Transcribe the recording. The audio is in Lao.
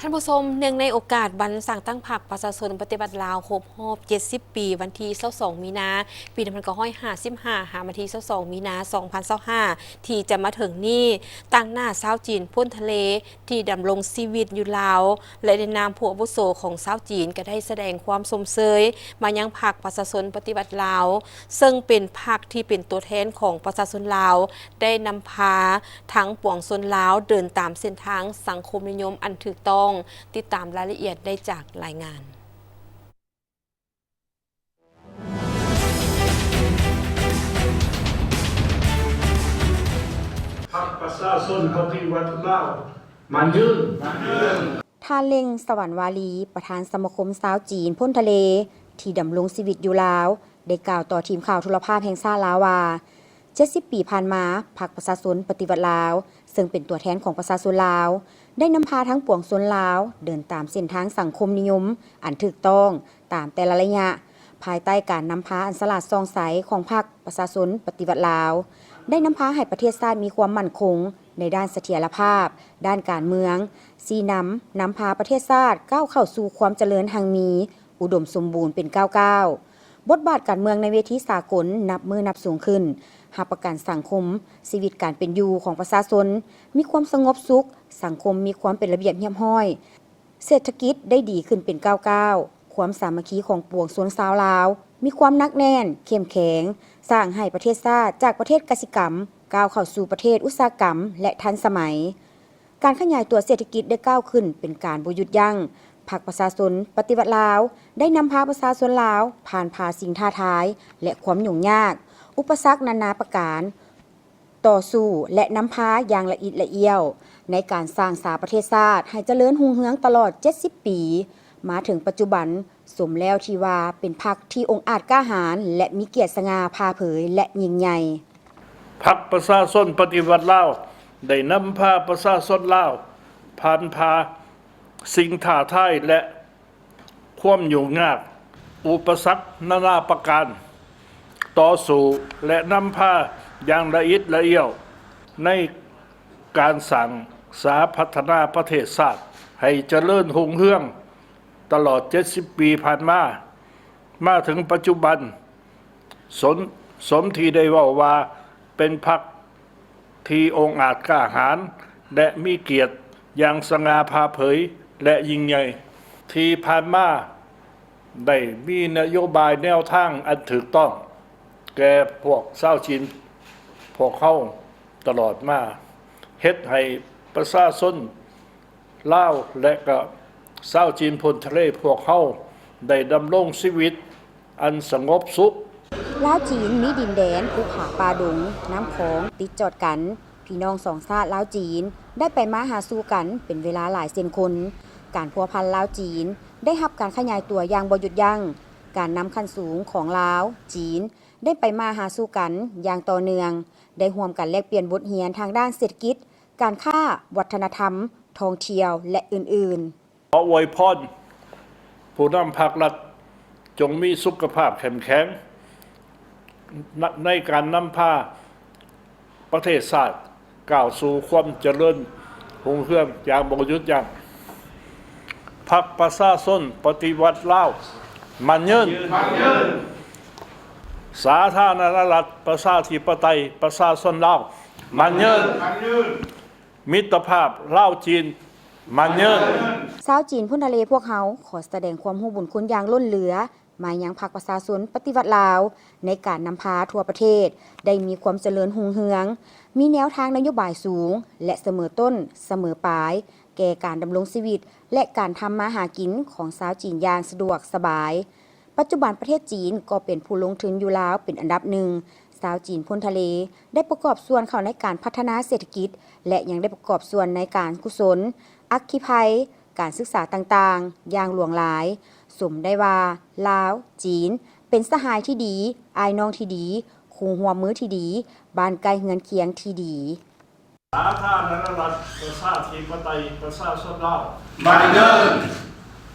ທ່ານຜູ້ຊົມ, ເນື່ອງໃນໂອກາດວັນສ້າງຕັ້ງພັກປະຊາຊົນປະຕິວັດລາວຄົບຮອບເຈັດສິບປີ ວັນທີຊາວສອງມີນາ ປີໜຶ່ງພັນເກົ້າຮ້ອຍຫ້າສິບຫ້າ ຫາວັນທີຊາວສອງມີນາ ສອງພັນຊາວຫ້າ ທີ່ຈະມາເຖິງນີ້, ຕາງໜ້າຊາວຈີນພົ້ນທະເລ ທີ່ດຳລົງຊີວິດຢູ່ລາວ ແລະ ໃນນາມຜູ້ອາວຸໂສຂອງຊາວຈີນ ກໍໄດ້ສະແດງຄວາມຊົມເຊີຍມາຍັງພັກປະຊາຊົນປະຕິວັດລາວ, ເຊິ່ງເປັນພັກທີ່ເປັນຕົວແທນຂອງປະຊາຊົນລາວ ໄດ້ນຳພາທັງປວງຊົນລາວເດີນຕາມເສັ້ນທາງສັງຄົມນິຍົມອັນຖືກຕ້ອງ. ຕິດຕາມລາຍລະອຽດໄດ້ຈາກລາຍງານ. ພັກປະຊາຊົນປະຕິວັດລາວ ໝັ້ນຍືນ. ທ່ານ ເລັ່ງ ສະຫວັນວາລີ ປະທານສະມາຄົມຊາວຈີນພົ້ນທະເລ ທີ່ດຳລົງຊີວິດຢູ່ລາວ ໄດ້ກ່າວຕໍ່ທີມຂ່າວໂທລະພາບແຫ່ງຊາດລາວວ່າ, ເຈັດສິບປີຜ່ານມາ, ພັກປະຊາຊົນປະຕິວັດລາວ ເຊິ່ງເປັນຕົວແທນຂອງປະຊາຊົນລາວ ໄດ້ນຳພາທັງປວງຊົນລາວເດີນຕາມເສັ້ນທາງສັງຄົມນິຍົມອັນຖືກຕ້ອງຕາມແຕ່ລະໄລຍະ, ພາຍໃຕ້ການນຳພາອັນສະຫຼາດສ່ອງໃສຂອງພັກປະຊາຊົນປະຕິວັດລາວ ໄດ້ນຳພາໃຫ້ປະເທດຊາດມີຄວາມໝັ້ນຄົງໃນດ້ານສະຖຽນລະພາບ, ດ້ານການເມືອງ, ຊີ້ນຳນຳພາປະເທດຊາດກ້າວເຂົ້າສູ່ຄວາມຈະເລີນຮັ່ງມີ ອຸດົມສົມບູນເປັນກ້າວໆ. ບົດບາດການເມືອງໃນເວທີສາກົນນັບມື້ນັບສູງຂຶ້ນ, ຮັບປະກັນສັງຄົມ, ຊີວິດການເປັນຢູ່ຂອງປະຊາຊົນມີຄວາມສະຫງົບສຸກ, ສັງຄົມມີຄວາມເປັນລະບຽບຮຽບຮ້ອຍ, ເສດຖະກິດໄດ້ດີຂຶ້ນເປັນກ້າວໆ, ຄວາມສາມັກຄີຂອງປວງຊົນຊາວລາວມີຄວາມໜັກແໜ້ນ, ເຂັ້ມແຂງ, ສ້າງໃຫ້ປະເທດຊາດຈາກປະເທດກະສິກຳກ້າວເຂົ້າສູ່ປະເທດອຸດສາຫະກຳ ແລະ ທັນສະໄໝ. ການຂະຫຍາຍຕົວເສດຖະກິດໄດ້ກ້າວຂຶ້ນເປັນການບໍ່ຢຸດຢັ້ງ. ພັກປະຊາຊົນປະຕິວັດລາວ ໄດ້ນຳພາປະຊາຊົນລາວຜ່ານຜ່າສິ່ງທ້າທາຍ ແລະ ຄວາມຫຍຸ້ງຍາກ, ອຸປະສັກນານາປະການ, ຕໍ່ສູ້ ແລະ ນຳພາຢ່າງລະອິດລະອ້ຽວ ໃນການສ້າງສາປະເທດຊາດໃຫ້ຈະເລີນຮຸ່ງເຮືອງຕະຫຼອດເຈັດສິບປີ ມາເຖິງປັດຈຸບັນ. ສົມແລ້ວທີ່ວ່າເປັນພັກທີ່ອົງອາດກ້າຫານ ແລະ ມີກຽດສະຫງ່າຜ່າເຜີຍ ແລະ ຍິ່ງໃຫຍ່. ພັກປະຊາຊົນປະຕິວັດລາວ ໄດ້ນຳພາປະຊາຊົນລາວຜ່ານຜ່າສິ່ງທ້າທາຍ ແລະ ຄວາມຫຍຸ້ງຍາກ, ອຸປະສັກນານາປະການ, ຕໍ່ສູ້ ແລະ ນຳພາຢ່າງລະອິດລະອ້ຽວ ໃນການສ້າງສາພັດທະນາປະເທດຊາດໃຫ້ຈະເລີນຮຸ່ງເຮືອງ. ຕະຫຼອດເຈັດສິບປີຜ່ານມາ, ມາເຖິງປັດຈຸບັນ, ສົມ, ສົມທີ່ໄດ້ເວົ້າວ່າເປັນພັກທີ່ອົງອາດກ້າຫານ ແລະ ມີກຽດຢ່າງສະຫງ່າຜ່າເຜີຍ ແລະ ຍິ່ງໃຫຍ່. ທີ່ຜ່ານມາໄດ້ມີນະໂຍບາຍແນວທາງອັນຖືກຕ້ອງແກ່ພວກຊາວຈີນພວກເຮົາຕະຫຼອດມາ, ເຮັດໃຫ້ປະຊາຊົນ ລາວ ແລະ ກໍຊາວຈີນພົ້ນທະເລພວກເຮົາໄດ້ດຳລົງຊີວິດອັນສະຫງົບສຸກ. ລາວຈີນມີດິນແດນພູຜາປ່າດົງ, ນ້ຳຂອງຕິດຈອດກັນ. ພີ່ນ້ອງສອງຊາດລາວຈີນໄດ້ໄປມາຫາສູ່ກັນເປັນເວລາຫຼາຍເຊັ່ນຄົນ. ການພົວພັນລາວຈີນໄດ້ຮັບການຂະຫຍາຍຕົວຢ່າງບໍ່ຢຸດຢັ້ງ. ການນຳຂັ້ນສູງຂອງລາວ, ຈີນ ໄດ້ໄປມາຫາສູ່ກັນຢ່າງຕໍ່ເນື່ອງ, ໄດ້ຮ່ວມກັນແລກປ່ຽນບົດຮຽນທາງດ້ານເສດຖະກິດ, ການຄ້າ, ວັດທະນະທຳ, ທ່ອງທ່ຽວ ແລະ ອື່ນໆ. ຂໍອວຍພອນຜູ້ນຳພາກລັດ ຈົ່ງມີສຸຂະພາບເຂັ້ມແຂງ ນ-, ໃນການນຳພາປະເທດຊາດ ກ້າວສູ່ຄວາມຈະເລີນຮຸ່ງເຮືອງຢ່າງບໍ່ຢຸດຢັ້ງ. ພັກປະຊາຊົນປະຕິວັດລາວ ໝັ້ນຍືນ! ໝັ້ນຍືນ! ສາທາລະນະລັດ ປະຊາທິປະໄຕ ປະຊາຊົນລາວ ໝັ້ນຍືນ! ໝັ້ນຍືນ! ມິດຕະພາບລາວຈີນ ໝັ້ນຍືນ! ຊາວຈີນພົ້ນທະເລພວກເຮົາ ຂໍສະແດງຄວາມຮູ້ບຸນຄຸນຢ່າງລົ້ນເຫຼືອ ມາຍັງພັກປະຊາຊົນປະຕິວັດລາວ ໃນການນຳພາທົ່ວປະເທດໄດ້ມີຄວາມຈະເລີນຮຸ່ງເຮືອງ, ມີແນວທາງນະໂຍບາຍສູງ ແລະ ສະເໝີຕົ້ນສະເໝີປາຍ ແກ່ການດຳລົງຊີວິດ ແລະ ການທຳມາຫາກິນຂອງຊາວຈີນຢ່າງສະດວກສະບາຍ. ປັດຈຸບັນປະເທດຈີນກໍເປັນຜູ້ລົງທຶນຢູ່ລາວເປັນອັນດັບໜຶ່ງ. ຊາວຈີນພົ້ນທະເລໄດ້ປະກອບສ່ວນເຂົ້າໃນການພັດທະນາເສດຖະກິດ ແລະ ຍັງໄດ້ປະກອບສ່ວນໃນການກຸສົນ, ອັກຄີໄພ, ການສຶກສາຕ່າງໆຢ່າງຫຼວງຫຼາຍ. ສົມໄດ້ວ່າ ລາວ, ຈີນ ເປັນສະຫາຍທີ່ດີ, ອ້າຍນ້ອງທີ່ດີ, ຄູ່ຮ່ວມມືທີ່ດີ, ບ້ານໃກ້ເຮືອນຄຽງທີ່ດີ. ສາທາລະນະລັດ ປະຊາທິປະໄຕ ປະຊາຊົນລາວ ໝັ້ນຍືນ!